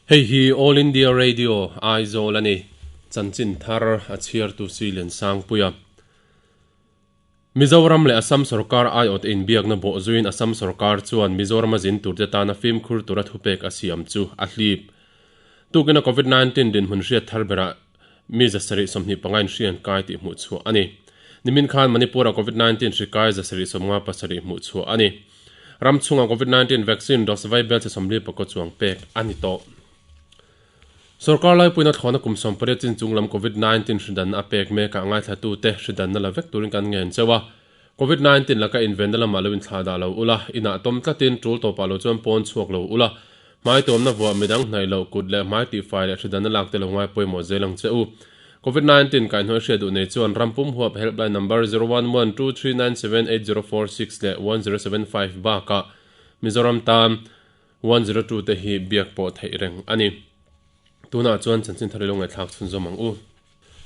Hei hi All India Radio, Aizawl a ni. Chanchin thar a chhiartu Sui Liansangpuia. Mizoram leh Assam sorkar aiawt inbiakna bawhzuiin Assam sorkar chuan Mizorama zin turte tana fimkhur tura thupek a siam chu a hlip. Tukina Covid 19 dinhmun hriat thar berah mi 725 in hri an kai tih hmuh chhuah a ni. Nimin khan Manipur-ah Covid 19 hri kai 757 hmuh chhuah a ni. Ram chhungah Covid 19 vaccine dose vai bel che 44 chuang pek a ni tawh. Sorkar laipuina thlawhna kum 18 chin chung lam Covid 19 hri danna a pek mekah ngaithlatute hri danna la vek turin kan ngen cheu a. Covid 19 laka invenna lamah lo inthlah dah lo ula, inah tawm tlatin tul tawpah lo chuan pawn chhuak lo ula, hmai tuamna vuah midang hnaih loh kut leh hmai tihfai leh hri danna lak te lo ngai pawimawh zel ang che u. Covid 19 kaihhnawih hriat duh nei chuan ram pum huap helpline number 0112397846 leh 1075 bakah Mizoram tan 102 te hi biak pawh theih reng a ni. Tunah chuan chanchin thar i lo ngaihthlak chhunzawm ang u.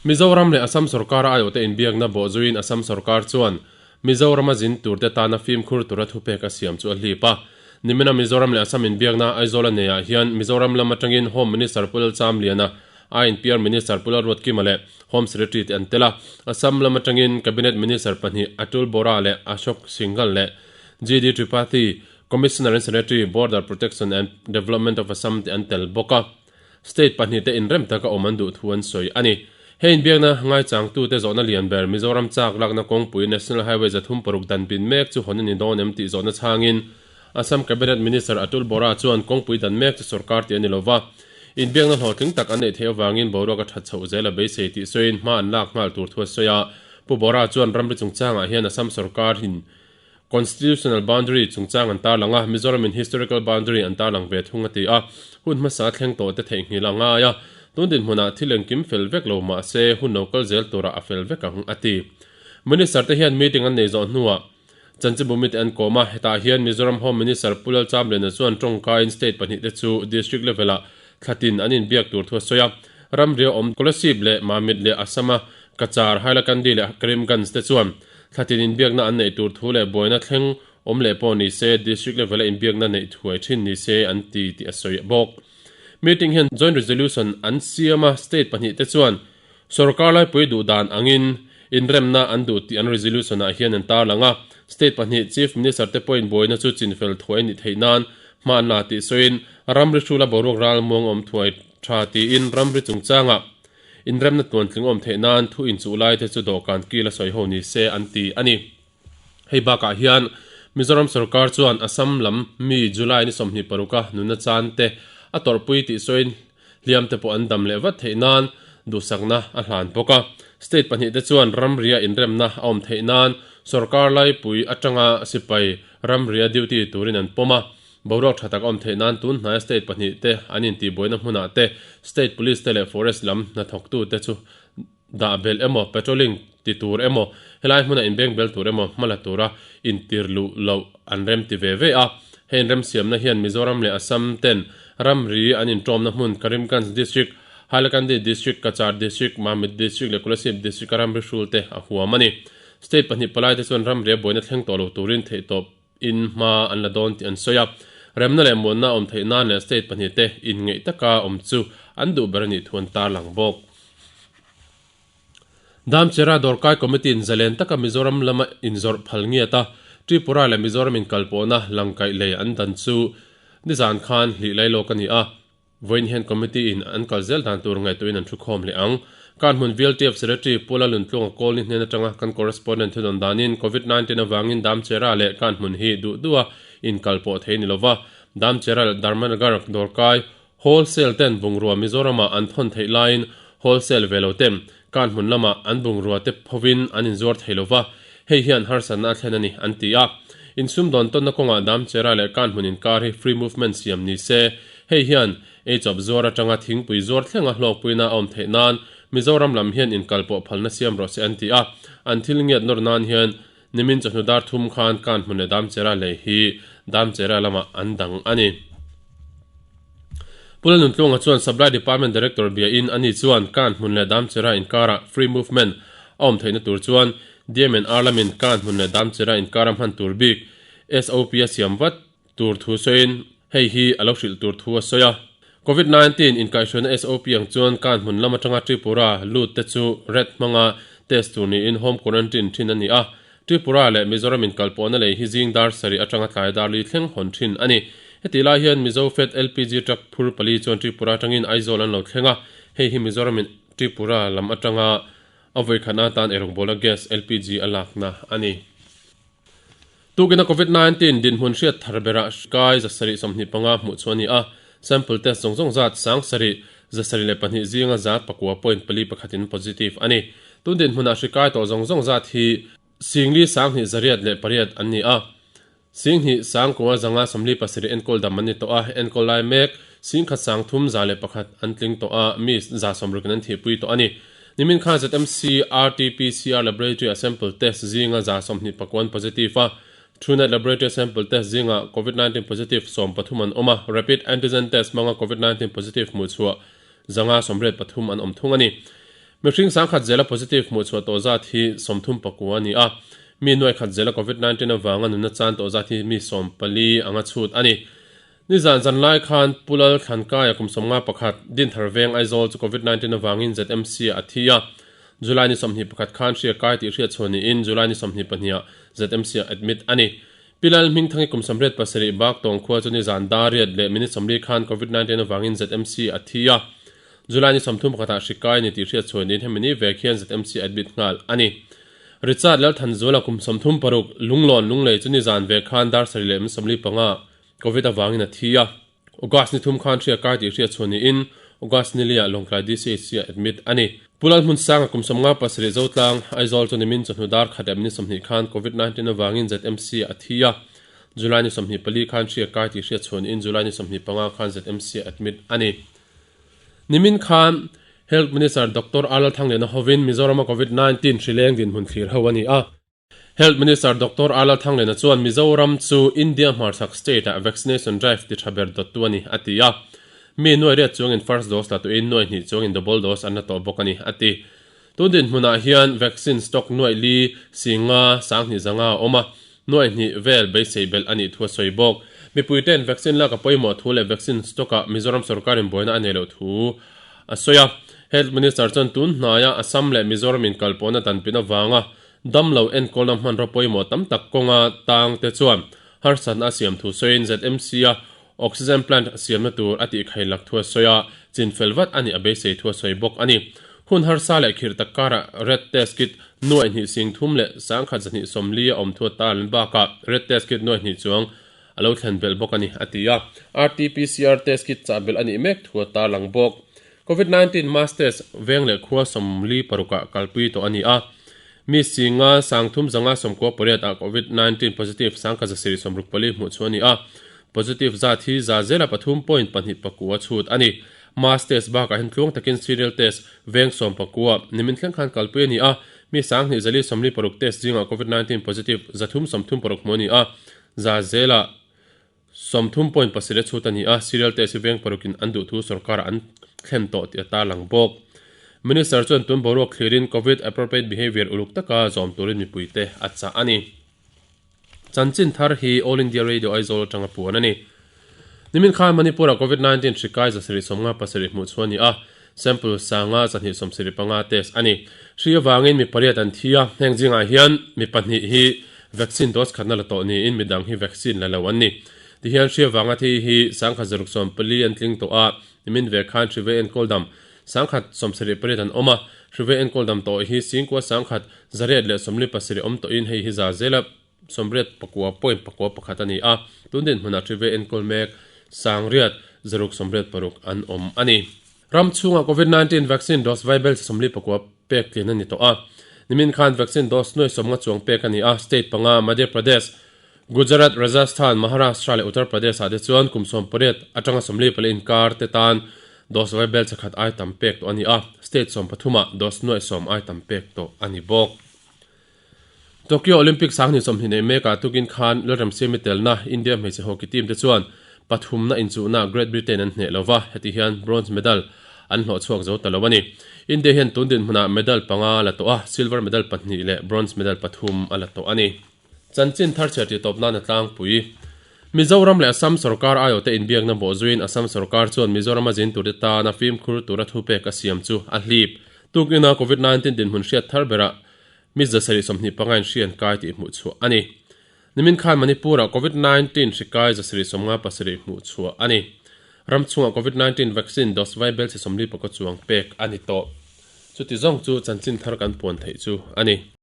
Mizoram leh Assam sorkara aiawhte inbiakna bawhzuiin Assam sorkar chuan Mizorama zin turte tana fimkhur tura thupek a siam chu a hlip a. Nimina Mizoram leh Assam inbiakna Aizawl-a neiah hian Mizoram lam atangin Home Minister Pu Lalchamliana, INPR Minister Pu Lalruatkima leh Home Secretary te an tel a. Assam lam atangin Cabinet Minister pahnih Atul Bora leh Ashok Singhal leh GD Tripathi, Commissioner and Secretary, Border Protection and Development of Assam te an tel bawk a. State pahnihte inrem taka awm an duh thu an sawi a ni. He inbiakna ngaichangtute zawhna lian ber Mizoram chak lakna kawngpui National Highway 36 dan pin mek chu hawn a ni dawn em tih zawhna chhangin Assam Cabinet Minister Atul Bora chuan kawngpui dan mek chu sorkar tih a ni lova, inbiakna hlawhtling tak an neih theih avangin boruak a that chhoh zel a beisei tih sawiin hma an lak nghal tur thu a sawi a. Pu Bora chuan ramri chungchangah hian Assam sorkar in Constitutional boundary chungchang an tarlang a, Mizoram in historical boundary an tarlang ve thung a ti a, hun hmasa thleng tawh te theihnghilh a ngai a, tun dinhmunah thil engkim fel vek lo mah se hun lo kal zel turah a fel vek ang a ti. Minister te hian meeting an nei zawh hnuah Chanchinbu mite an kawm a, hetah hian Mizoram Home Minister Pu Lalchamliana chuan tawngkaiin state pahnih te chu district level ah thlatin an inbiak tur thu a sawi a, ramria awm Kolasib leh Mamit leh Assam-a Cachar, Hailakandi leh Karimganj te chuan Thlatin inbiakna an neih tur thu leh buaina thleng awm leh pawh ni se, District level-a inbiakna neih thuai thin ni se an ti tih a sawi bawk. Meeting hian Joint Resolution an siam a, State pahnihte chuan sorkar laipui duh dan angin inremna an duh tih an resolution-ah hian an tarlang a, State pahnih Chief Minister te pawhin buaina chu chinfel thuai ni theih nan hma an la tih sawiin ramri hrula boruak ralmuang awm thuai tha tiin ramri chungchangah Inremna tluantling awm theih nan thu inchuh lai te chu dawhkan kil a sawi ho ni se an ti a ni. Hei bakah hian Mizoram sorkar chuan Assam lam mi July ni 26 a nunna chan te a tawrhpui tih sawiin hliam te pawh an dam leh vat theih nan duhsakna a hlan bawk a. State pahnih te chuan ramria inremna a awm theih nan sorkar laipui atanga sipai ramria duty turin an pawm a. Boruak tha tak a awm theih nan tun hnaia state pahnih te an intihbuaina hmunah te state police te leh forest lam hnathawktu te chu dah belh emaw, patrolling ti tur emaw, helai hmuna inbeng bel tur emaw hma la tura intir luh loh an rem ti ve ve a. Hei inremsiamna hian Mizoram leh Assam ten ramri an intawmna hmun Karimganj District, Hailakandi District, Cachar District, Mamit District leh Kolasib District a ramri hrul te a huam a ni. State pahnih palai te chuan ramri a buaina thleng tawh lo turin theihtawp in hma an la dawn tih an sawi a, remna leh muanna awm theih nan leh state pahnih te inngeih taka awm chu an duh ber a nih thu an tarlang bawk. Damchera Dawrkai Committee in zalen taka Mizoram lama inzawrh phal ngiat a, Tripura leh Mizoram inkalpawhna langkaih lei an dan chu nizan khan hlih lai lawk a ni a. Vawiin hian Committee in an kal zel dan tur ngaihtuahin an thukhawm leh ang. Kan hmun VLTF Secretary Pu Lalnuntluanga Kawlni hnen atanga kan correspondent thudawn danin Covid 19 avangin Damchera leh kan hmun hi duh duha inkal pawh thei ni lova, Damchera leh Dharmanagar dawrkai wholesale ten bungrua Mizoramah an thawn theih laiin wholesale ve lo ten kan hmun lamah an bungrua te phovin an inzuar thei lova, hei hian harsatna a thlen a ni an ti a. Insumdawn tawnna kawngah Damchera leh kan hmun inkar hi free movement siam ni se, Hei hian ei chawp zuar atanga thingpui zuar thlenga hlawkpuina a awm theih nan Mizoram lam hian inkal pawh phalna siam rawh se an ti a, an thil ngiat nawr nan hian nimin chawhnu dar thum khan kan hmun leh Damchera lei hi Damchera lamah an dang a ni. Pu Lalnuntluanga chuan Supply Department Director biain ani chuan kan hmun leh Damchera inkarah free movement a awm theihna tur chuan DMNR lamin kan hmun leh Damchera inkara hman tur bik SOP a siam vat tur thu sawiin hei hi a lo hrilh tur thu a sawi a. Covid 19 inkaihhruaina SOP ang chuan kan hmun lam atanga Tripura lut te chu red hmanga test tur niin home quarantine thin a ni a. Tripura leh Mizoram inkalpawhna lei hi zing dar sarih atanga tlai dar li thleng hawn thin a ni. Hetih lai hian Mizo Fed LPG truck phur pali chuan Tripura atangin Aizawl an lo thleng a, hei hi Mizoram in Tripura lam atanga a vawikhatna atan eirawngbawlna gas LPG a lakna a ni. Tukina Covid 19 dinhmun hriat thar berah hrikai 725 hmuh chu a ni a, sample test zawng zawng zat 7702 zinga zat pakua point pali pakhatin positive a ni. Tun dinhmunah hrikai tawh zawng zawng zat hi Singli sanghnih zariat leh pariat an ni a, Singhnih sangkua zanga sawmli pasarih enkawl dam an ni tawh a, enkawl lai mek Singkhat sangthum za leh pakhat an tling tawh a, mi 160 in an thihpui tawh a ni. Nimin khan ZMC RT-PCR Laboratory-a sample test zinga 29 an positive a, Truenat Laboratory-a sample test zinga Covid 19 positive 13 an awm a, Rapid Antigen Test hmanga Covid 19 positive hmuhchhuah 183 an awm thung a ni. Mihring sangkhat zela positive hmuhchhuah tawh zat hi 39 a ni a, mi nuaikhat zela Covid 19 avanga nunna chan tawh zat hi mi 14 anga chhut a ni. Nizan zan lai khan Pu Lal Thlankaia kum 51, Dinthar Veng Aizawl chu Covid 19 avangin ZMC ah a thi a. July ni 21 khan hria kai tih hriat chhuah niin July ni 22 ah ZMC ah admit a ni. Pi Lal Hmingthangi kum 87 bak tawng khua chu nizan dar riat leh minute 40 khan Covid 19 avangin ZMC ah a thi a. July ni 31 ah hri kai ni tih hriat chhuah niin hemi ni vek hian ZMC admit nghal a ni. Richard Lalthanzuala kum 36, Lunglawn Lunglei chu nizan vek khan dar sarih leh minute 45 Covid avangin a thi a, August ni thum khan hria kai tih hriat chhuah niin August ni liah Lawngtlai DCHC ah admit a ni. Pu Lalhmunsanga kum 57 Zotlang, Aizawl chu nimin chawhnu dar khat leh minute 20 khan Covid 19 avangin ZMC ah a thi a, July ni 24 khan hria kai tih hriat chhuah niin July ni 25 khan ZMC ah admit a ni. Nimin khan Health Minister Doctor R Lalthangliana hovin Mizorama Covid 19 hrileng dinhmun thlir ho a ni a. Health Minister Doctor R Lalthangliana chuan Mizoram chu India hmarchhak state-ah vaccination drive ti tha ber dawttu a ni, a ti a. Mi nuai riat chuangin first dose la tuin nuai hnih chuangin double dose an la tawh bawk a ni, a ti. Tun dinhmunah hian vaccine stock nuai li singa sanghnih zanga a awm a, nuai hnih vel beisei belh a nih thu a sawi bawk. Mipuite'n vaccine lak a pawimawh thu leh vaccine stock-ah Mizoram sorkarin buaina a nei loh thu a sawi a. Health Minister chuan tun hnaia Assam leh Mizoram inkalpawhna danpin avanga Damlo enkawlna hmanraw pawimawh tam tak kawnga tang te chuan harsatna a siam thu sawiin ZMC-a oxygen plant siamna tur a tihkhaih lak thu a sawi a, chinfel vat a nih a beisei thu a sawi bawk a ni. Hun harsa leh khirh tak karah red test kit nuaih hnih sing thum leh sangkhat zahnih sawmli a awm thu a tar an bakah red test kit nuaih hnih chuang a lo thlen belh bawk a ni, a ti a. RT-PCR test kit chah belh a nih mek thu a tarlang bawk. Covid 19 mass test veng leh khua sawmli parukah kalpui tawh a ni a. Mi singa sangthum zanga sawmkua pariat ah Covid 19 positive sangkhat zasirih sawmruk pali hmuh chu a ni a. Positive zat hi za zela pathum point pahnih pakua chhut a ni. Mass test bakah hian tluang takin serial test veng sawm pakua nimin thleng khan kalpui a ni a. Mi sanghnih zali sawmli paruk test zingah Covid 19 positive zathum sawmthum paruk hmuh a ni a. Za zela 30 point pasarih a chhut a ni a, serial test hi veng parukin an duh thu sorkarah an thlen tawh tih a tarlang bawk. Minister chuan tun boruak thlirin Covid appropriate behaviour uluk taka zawm turin mipuite a chah a ni. Chanchin thar hi All India Radio Aizawl atanga puan a ni. Nimin khan Manipur-ah Covid 19 hri kai 757 hmuh chhuah a ni a, sample sanga 275 test a ni. Hri avangin mi pariat an thi a, heng zingah hian mi pahnih hi vaccine dose khatna la tawh niin midang hi vaccine la lo an ni. Tihian hri avanga thi hi sangkhat zaruk sawmpali an tling tawh a, nimin ve khan hri ve enkawl dam sangkhat 78 an awm a, hri ve enkawl dam tawh hi singkua sangkhat zariat leh 47 awm tawhin hei hi za zela sawmriat pakua point pakua pakhat a ni a, tun dinhmunah hri ve enkawl mek sangriat zaruk sawmriat paruk an awm a ni. Ram chhungah Covid 19 vaccine dose vaibel chi 44 pek tlin a ni tawh a. Nimin khan vaccine dose nuai sawmnga chuang pek a ni a, state panga Madhya Pradesh, Gujarat, Rajasthan, Maharashtra leh Uttar Pradesh ah te chuan kum 18 atanga 44 inkar te tan dose vaibel chi khat ai tam pek tawh a ni a, state 13 ah dose nuai sawm ai tam pek tawh a ni bawk. Tokyo Olympic sanghnih 20 nei mekah tukin khan Lalramsiami telna India hmeichhe hockey team te chuan pathumna inchuhna Great Britain an hneh lova, heti hian bronze medal an hlawh chhuak zo ta lo a ni. India hian tun dinhmunah medal panga a la tawh a, silver medal pahnih leh bronze medal pathum a la tawh a ni. Chanchin thar chhiar tih tawp nan a tlangpui. Mizoram leh Assam sorkar aiawhte inbiakna bawhzuiin Assam sorkar chuan Mizorama zin turte tana fimkhur tura thupek a siam chu a hlip. Tukina Covid 19 dinhmun hriat thar berah mi 725 in hri an kai tih hmuh chhuah a ni. Nimin khan Manipur-ah Covid 19 hri kai 757 hmuh chhuah a ni. Ram chhungah Covid 19 vaccine dose vaibel chi 44 chuang pek a ni tawh. Chuti zawng chu chanchin thar kan puan theih chu a ni.